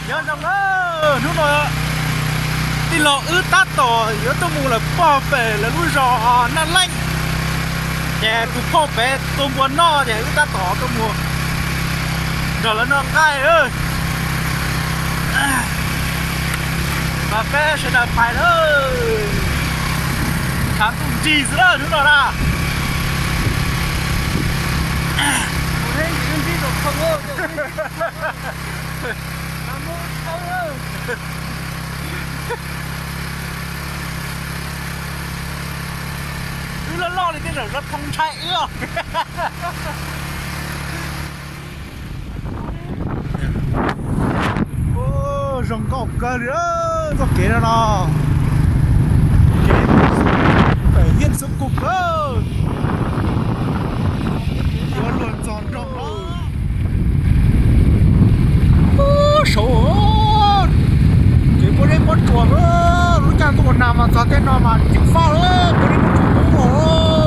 Nyob zoo na, hnub no tij laug wb tab tom yuav tuaj mus lawm pog pem lawv lub zos Naj Leej, ces tus phauj pem tua npua noj ces wb tab tom tuaj mus nrog lawv noj nqaij. Mas peb sawv daws pais lawm, tshav ntuj nrig xwb na hnub no na. Wb loj loj li tej zaum zov thoo ntshai wb. Zoo nkauj kawg li txoj kev no no. Kev pem Hiab Xub Kuj kawg. Yuav luag txog nrog no. Saud, kev muaj dej muaj tsuas, lub caij ntuj ua nag mas txog tej no mas ceev faj lawm, muaj dej muaj tsuas ntau.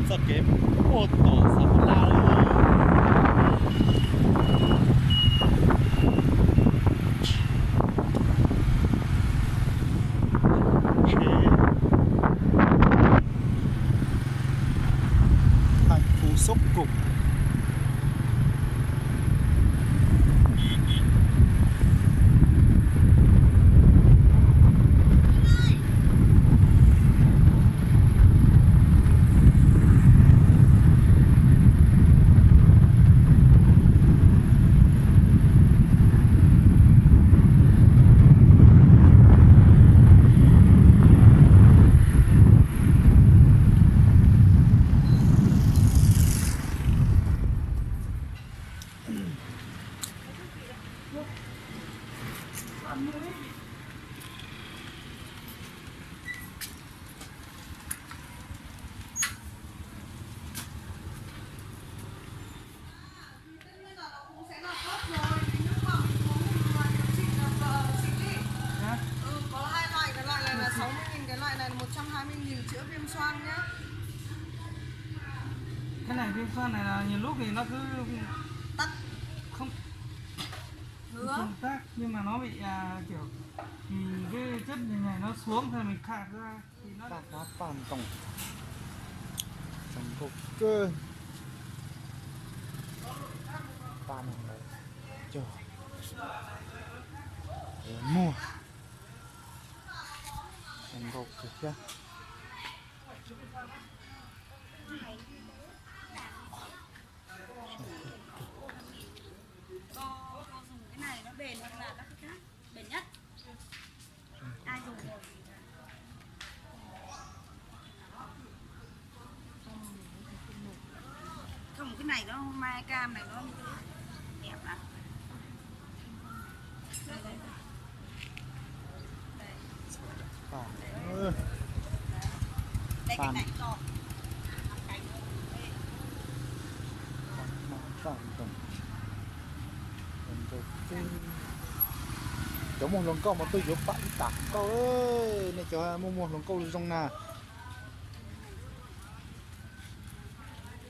Txoj kev puag tom Xav Pha La lawm. Thành phố Sốc Cục. Cái này viêm xoang này là nhiều lúc thì nó cứ tắc, không, không tắc, nhưng mà nó bị à, kiểu thì cái chất này, này nó xuống thôi mình khạc ra thì nó Tag qab tag ntoo, zoo nkauj kawg. Pab no lawv cog muag, zoo nkauj kawg thiab. Cô, cô dùng cái này nó bền hơn là các cái khác. Bền nhất. Ai dùng rồi thì là không, cái này nó mai cam này nó như thế. Đẹp lắm. Đây, đây, đây. Đây. Đây, cái này to. Cam no tag ntoo. Cov muag hluas nkauj mas tuaj yuav pam ib tam nkauj, nej cov muaj muag hluas nkauj zoo na.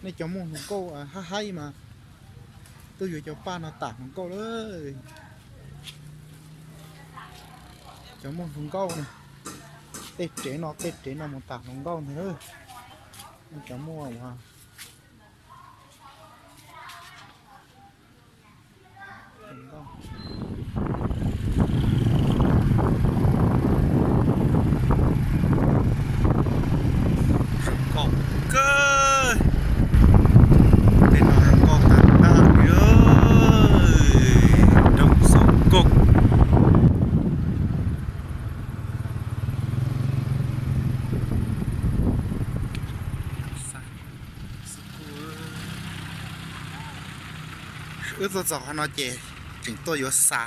Nej cov muaj hluas nkauj haib haib mas tuaj yuav cov paj no tam hluas nkauj lawm. Cov muaj hluas nkauj na, tej tsev no tej tsev no mus tam hluas nkauj ntag. Cov muaj zoo nkauj kawg. Tej no zoo nkauj tag tag li, nroo xoo nkauj. Wb tuaj txog qhov no ces tseem tuaj yuav xa,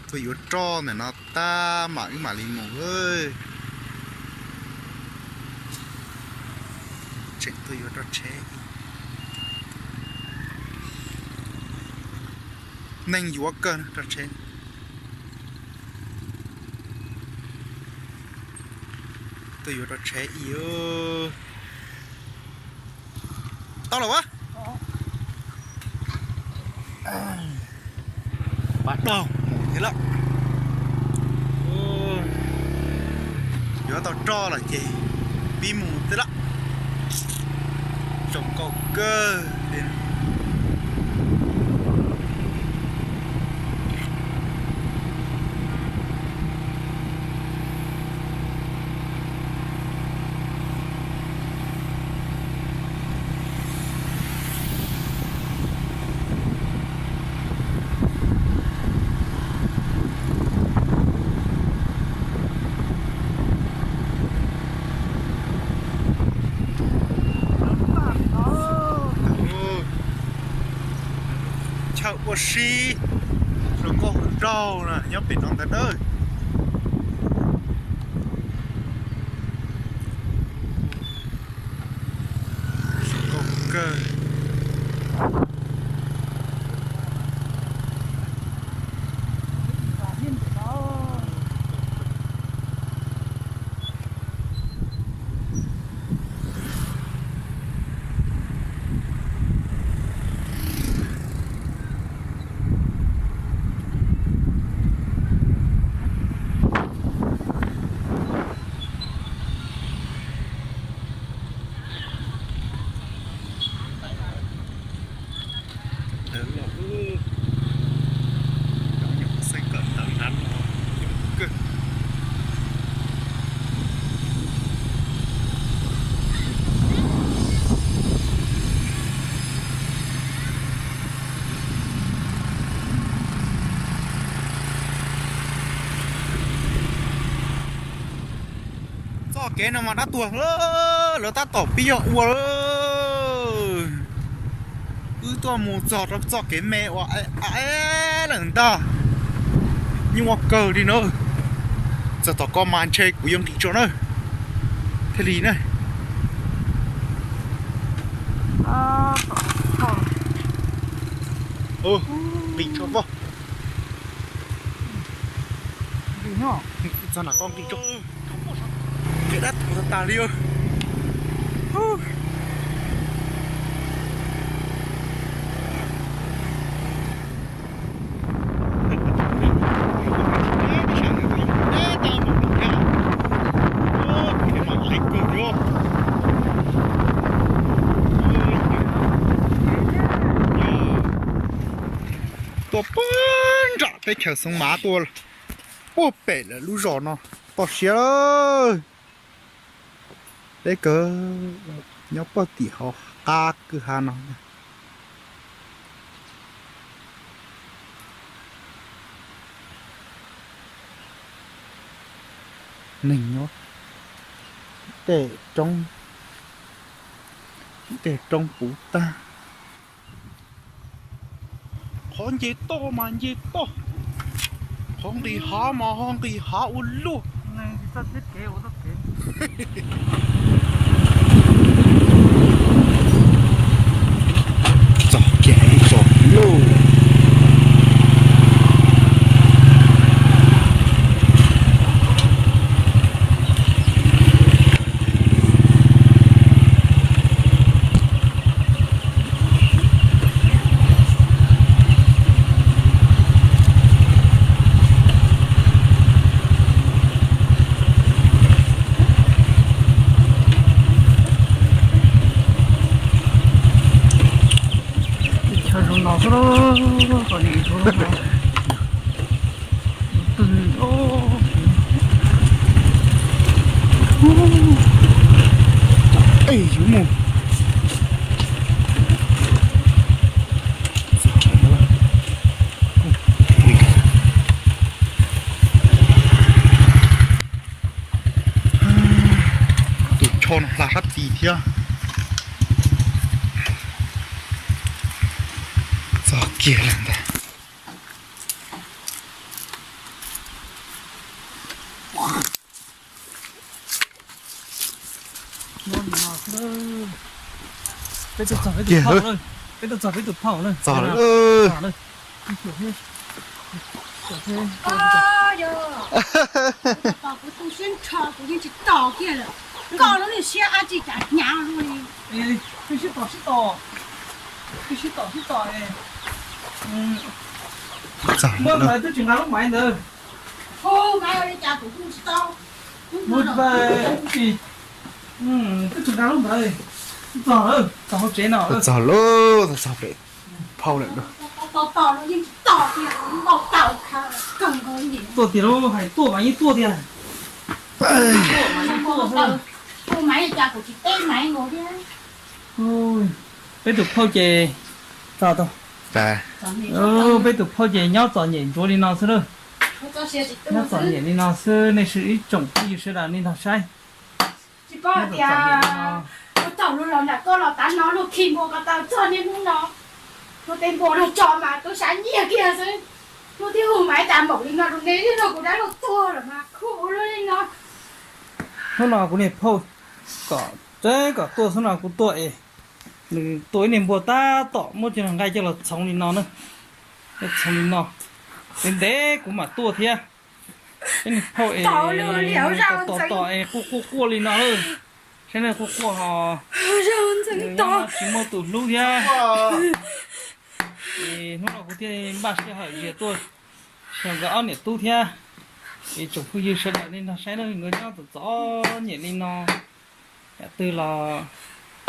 tuaj yuav roj ntawm no tag mam wb mam li mus. Tseem tuaj yuav roj tsheb, neeg yuav kawg roj tsheb. Tuaj yuav roj tsheb ib. Tau lawm a. Pab daug mus thiab lawm. Yuav tau roj lawm ces pib mus thiab lawm. Zoo nkauj kawg. Chaw ua si, hluas nkauj hluas nraug na nyob pem no ntag nawb. Zoo nkauj kawg. Txoj kev no mas dab tuag, lawv tab tom pib yog ua lawm. Wb tuaj mus txog rau txoj kev me uas lawm ntag. Nyuaj kawg li na. Txog tom ko mas ntshe kuv yuav nqis tso na. Thiaj li na. Nqis tso pog. Txog nram ko nqis tso. Kev dab tuag tas tas li. Tuaj puag nram teb chaws Xeev Mav tuaj puag pem lawv lub zos no toj siab lawm. Peb kawg nyob puag tim hauv qab kwj ha no. Neeg nyob tej roob, tej roob puv tag. Qhov nce toj mas nce toj, qhov nqis hav mas ho nqis hav ua luaj. Txog kiag ib tog lauj. Phauj no hla sab tid thiab. Txog kiag lawm ntag. Peb tuaj txog peb tus phauj lawm, peb tuaj txog peb tus phauj lawm. Txog lawm. Kuv tu siab nrho kuv yeej tsis tos kiag lawm. Nkauj lub niag siab dab tsi cas hnyav luaj li. Twb sib tos sib tos, twb sib tos sib tos. Muab ntawd twb tsis nqa lub maiv ntawd. Hu maiv ua li cas kuv kuj tsis tau. Hu tsis tau, twb tsis nqa lub ntawd. Txog lawm, txog hauv tsev no. Txog lawm, txog pem phauj lawm. Tuaj tiag lauj, hais tuaj mas yeej tuaj tiag. Peb tus phauj ces, peb tus phauj ces nyob txom nyem ntsuav li no xwb lawm. Nyob txom nyem li no xwb, nej ib tsoom phooj ywg sawv daws nej nrog saib. Tsis paub hais tias ua tsaug luag los nram koj los tav no luag khi npua ko taw txog niaj hnub no. Luag tej npua luag tso mas tuaj sav nyiaj kiag xwb. Luag thiaj hu mas ib tas npaum li no rau nej, ib zaug kuv dab luag tuag lawm mas khuv luag li no. Hnub no kuv niag phauj kom, tseeb kom tuaj xwb no kuv tuaj es nws tua ib niag npua tab tom muab cov nqaij coj los txhoov li no na. Txhoov li no, ntev ntev kuv mam tuaj thiab. Ib niag phauj es tos tos es quaj quaj quaj li no lawm. Saib nej quaj quaj ho, tsis muaj tus hlub thiab. Es hnub no kuv thiaj npaj sij hawm zias tuaj xyuas nkawd ob niam tub thiab. Es tsoom phooj ywg sawv daws nej nrog saib na, nkawd nyob txom txom nyem li no, yam twg los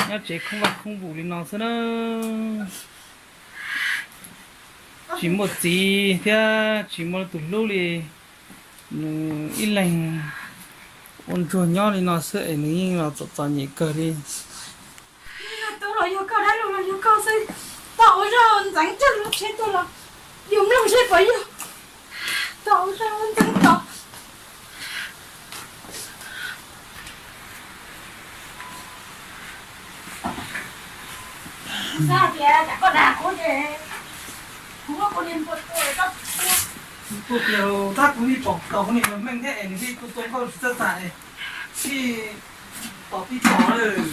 nyob tsev khoob vaj khoob vus li no xwb na. Tsis muaj txiv thiab tsis muaj tus hlub li. Nws ib leeg ua ntsuag nyob li no xwb es nws yeej los txom txom nyem kawg li. Tub los yog koj, dab laug los yog koj xwb. Tau ua zaj ntxeev tsawg lub tsheb tuaj los yus mloog seb puas yog. Tau ua zaj ntxeev tau. Xav tias cas koj dag kuv ces kuv muab kuv niag npua tua, koj tua tiag, tab kuv li pom tau kuv niag meej thiab es nws li tua tua nkauj tsis txawj tag es tib tos tib tos lawm.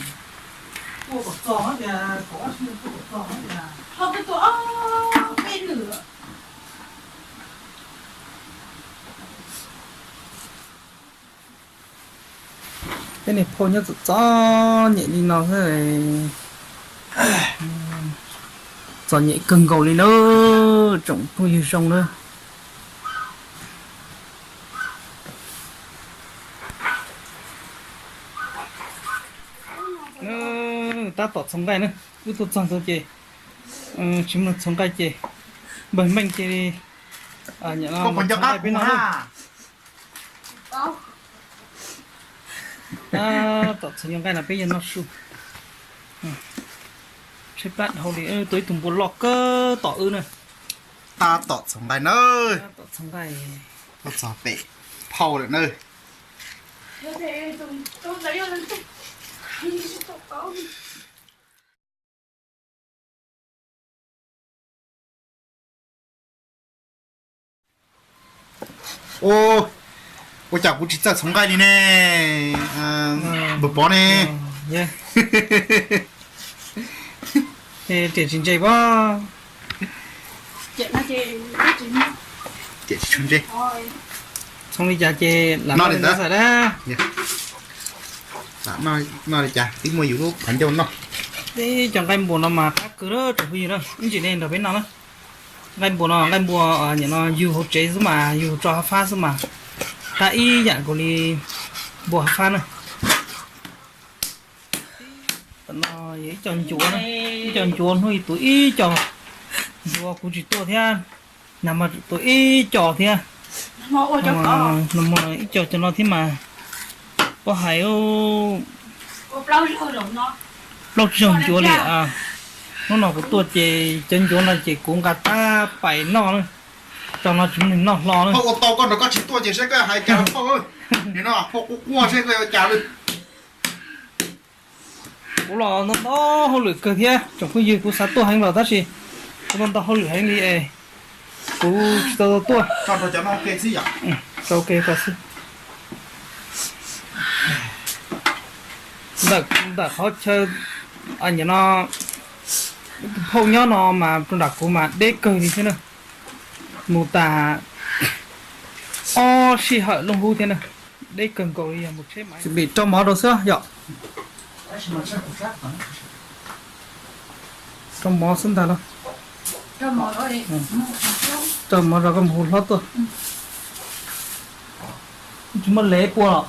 Tua kom txog tias kom ob sib tua kom txog tias ho tua tua ob peb nws. Peb niag phauj nyob txom txom nyem li no xwb. Txom nyem kawg nkaus li na, tsoom phooj ywg zoo na. Tab tom txhoov nqaij na, wb tuaj txog ntawd ces tsis muaj txhoov nqaij ces npawg Meej cia li nyob txhoov nqaij peb no. Tab tom txhoov nqaij no peb yog noj su. Tshaib plab dhau li, tua ib tug npua loj kawg tom wb na. Tab tom txhoov nqaij na. Tab tom txhoov nqaij. Tuaj txog pem phauj lawm na. Ua, ua cas kuv tsis txawj txhoov nqaij li ne? Npawg Pov ne? Riam tsis ntse pab. Riam tsis tshua ntse. Txhoov li cas ces lam noj li ntawd xwb dab. Noj li cas twb muaj yus lub qhov ncauj noj. Tib cov nqaij npua no mas qab kawg na tsoom phooj ywg na, ib ntsis nej nrog peb noj na. Nqaij npua no nqaij npua, nim no yug hauv tsev xwb mas yug tso hav fab xwb mas qab ib yam nkaus li npua hav fab na. Tam no yog ib co ncuav, ib co ncuav hnub ib tug ib co ncuav kuv tsis tuaj thiab, nag hmo tua ib co thiab. Nag hmo ib co cov no thiab mas pab hais plaub zaug ncuav li. Hnub no kuv tuaj ces cov ncuav no ces kuv nqa tab pais noj na, tso no tsis muaj neeg noj hlo na. Ua tau koj nrog koj tsis tuaj ces saib koj hais cas phauj. Nim no phauj quaj quaj saib koj yuav cas li. Kuv los ntau ntau hauj lwm kawg thiab tsoom phooj ywg, kuv xav tuaj heev los tab sis kuv ntau ntau hauj lwm heev li es kuv tsis tau tuaj. Rau ke ko xwb. Ntawm qhov chaw no, phauj nyob no mas rau nram kuv mas deb kawg li thiab na. Mus tas ob sij hawm lub hub thiab na, deb kawg nkaus li, yog mus tsheb mas. Rau mov rau xwb yom. Rau mov xwb ntag los? Rau mov rau koj mus hu hlob tuaj. Tsis muaj lev pua los?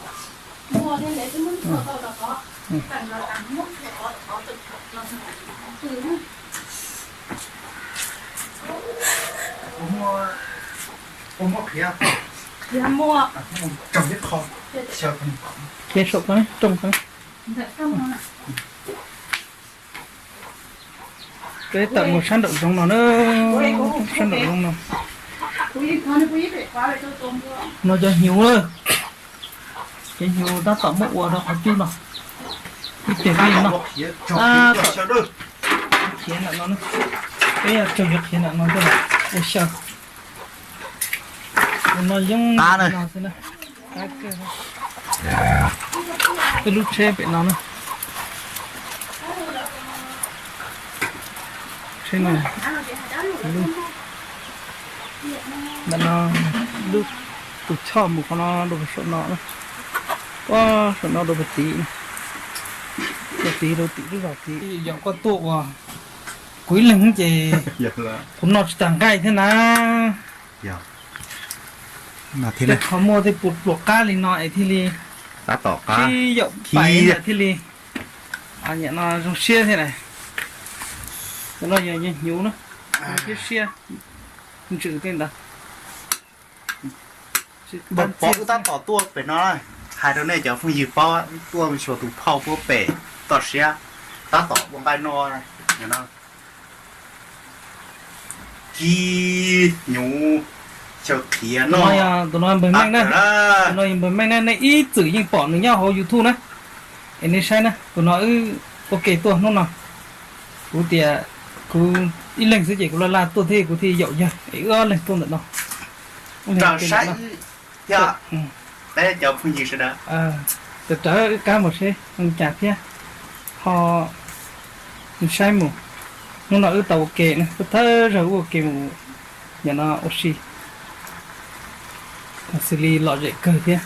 Qhia saum ko rooj ko. Peb tawm mus sab nraum zoov no na, sab nraum zoov no. No cov hnyuv na, cov hnyuv tab tom muab ua rau qhov cub no. Ib pliag peb yuav noj. Tab tom khiav ntawm no, peb yuav tsawg yuav khiav ntawm no coj los ua xyaw. Tus no yeej no xwb na. Peb lub tsheb pem no na. Tsheb no, ntawm no lub, tus choj mus qhov no rau saum no, saum no rau pem tid, rau tid rau tim lub zos tid. Yog koj tuaj ua kuv ib leeg ces kuv noj tsis tas nqaij thiab na. Tej qhov muaj tej puas pluas qab li no es thiaj li sib yaum pais ntawm thiaj li no zoo siab thiab na. Cov no yog hnyuv na, siab siab ntsws tej ntawd. Pov wb tab tom tuaj pem no, hais rau nej cov phooj ywg paub, wb tuaj xyuas tus phauj puab pem toj siab, tab tom ua nqaij noj no. Kib hnyuv xyaw qhiav no. Tus no npawg Meej na, tus no yog npawg Meej na, nej ib txwm yeej pom nws nyob hauv YouTube na. Es nej saib na, tus no wb ua ke tuaj hnub no. Kuv tias kuv ib leeg xwb ces kuv laj laj tuaj thiab kuv thiaj yaum yawg es wb ob leeg tuaj ntawm no. Saib thiab peb cov phooj ywg sawv daws, rawv wb qab mus seb zoo cas thiab ho saib mus. Hnub no wb tau ua ke na, wb thawj zaug wb ua ke mus, yog no ua si xws li lom zem kawg thiab.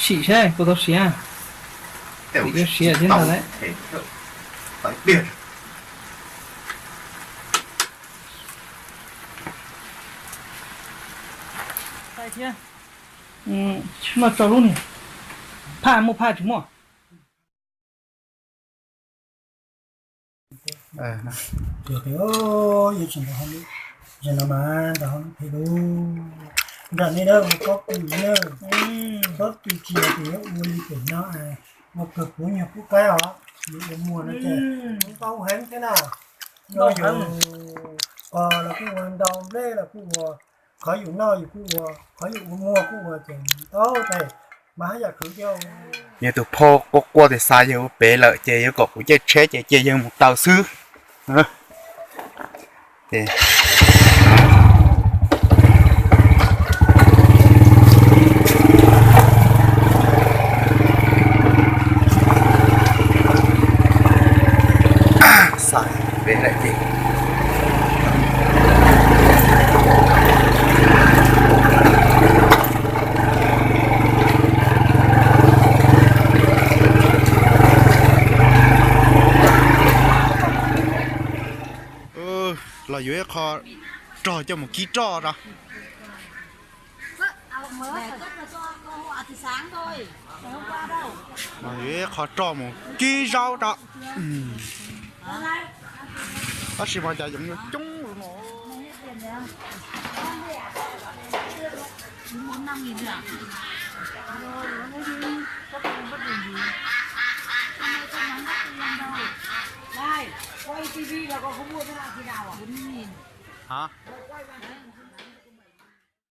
Sim saib puas tau siav. Siav thiab ntag lauj. Noj tso lub ni. Phaj muaj phaj tsis muaj? Ces no mas ntawm hauv lub phem lub, nram nej na ua pob kws na, pob kws tsis yog tias yuav ua li pem no, ua kawg puv nyuag pub qaib os, yuav ua muag no ces ntau heev thiab na. No yus qos los kuj ua, ntau nplej los kuj ua, qhov yus noj yus kuj ua, qhov yus ua muag kuj ua ces ntau tes mas haj yam khwv thiab. Yog tus phauj quaj quaj tias xav yawg ua pem lawm ces yuav kom kuv caij tsheb ces cia yawg mus taw xwb. Xav pem lawm ces los yuav ib qho rog coj mus kib roj rau. Los yuav ib qho roj mus kib zaub rau. Tab sis mas cas yoov yuav coob no. Hả?